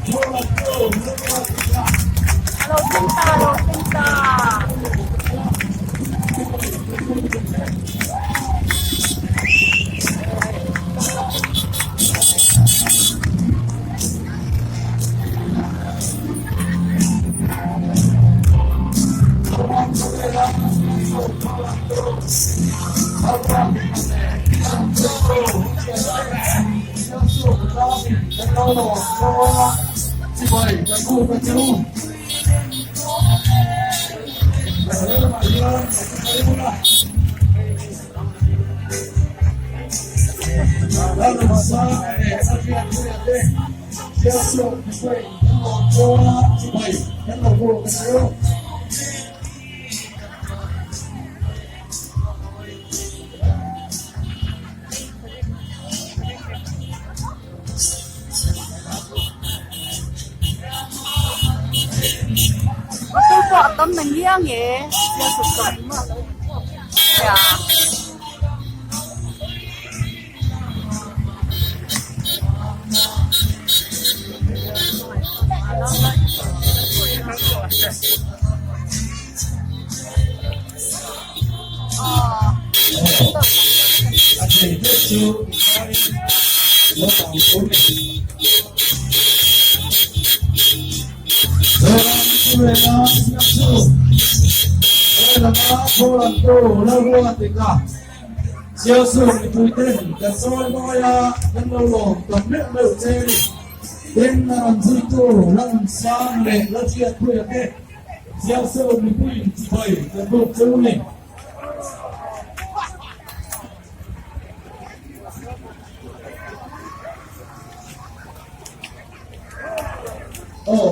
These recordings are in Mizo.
Alo thleng ta alo thleng ta. Motor pawh a tam na ngiang e Sialsuk mipuiten kan sawi mawi a, kan lo lawm tam meuh meuh che a ni. Tin, a rawn zuitu Lalnunsang leh Lalhriatpuia te Sialsuk mipuiin chibai kan buk che u ni. Aw,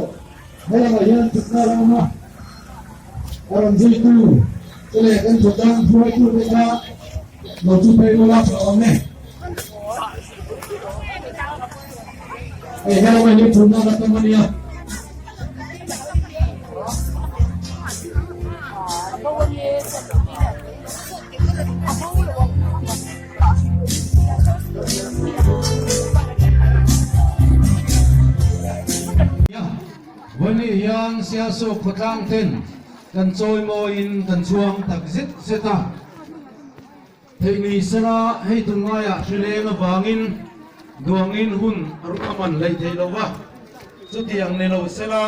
helaiah hian thutna ram a a rawn zuitu che leh kan thutna hruaitute kha lo chu phei ula tha awm e. Hei helaiah hian thutna ka tam a nia. Vawini hian Sialsuk khawtlang ten kan chawimawiin kan chhuang tak zet zet a. Theih ni sela hei tunlaiah hrileng avangin duangin hun a man hleih theih lo va, chutiang ni lo sela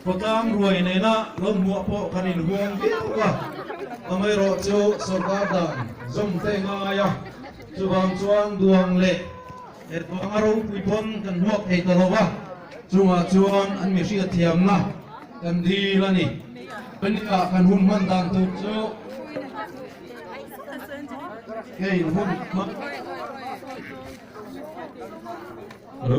khawtlang ruai nena lo hmuah pawh kan inhuam viau a, amaherawh chu sorkar dan zawm te ngai a, chuvang chuan duang leh he duanga ropui pawn kan hmuak thei ta lo va, chungah chuan an mi hriatthiamna kan dil a ni. Nia kan hun hman dan tur chu. Hei hun hma. Hello.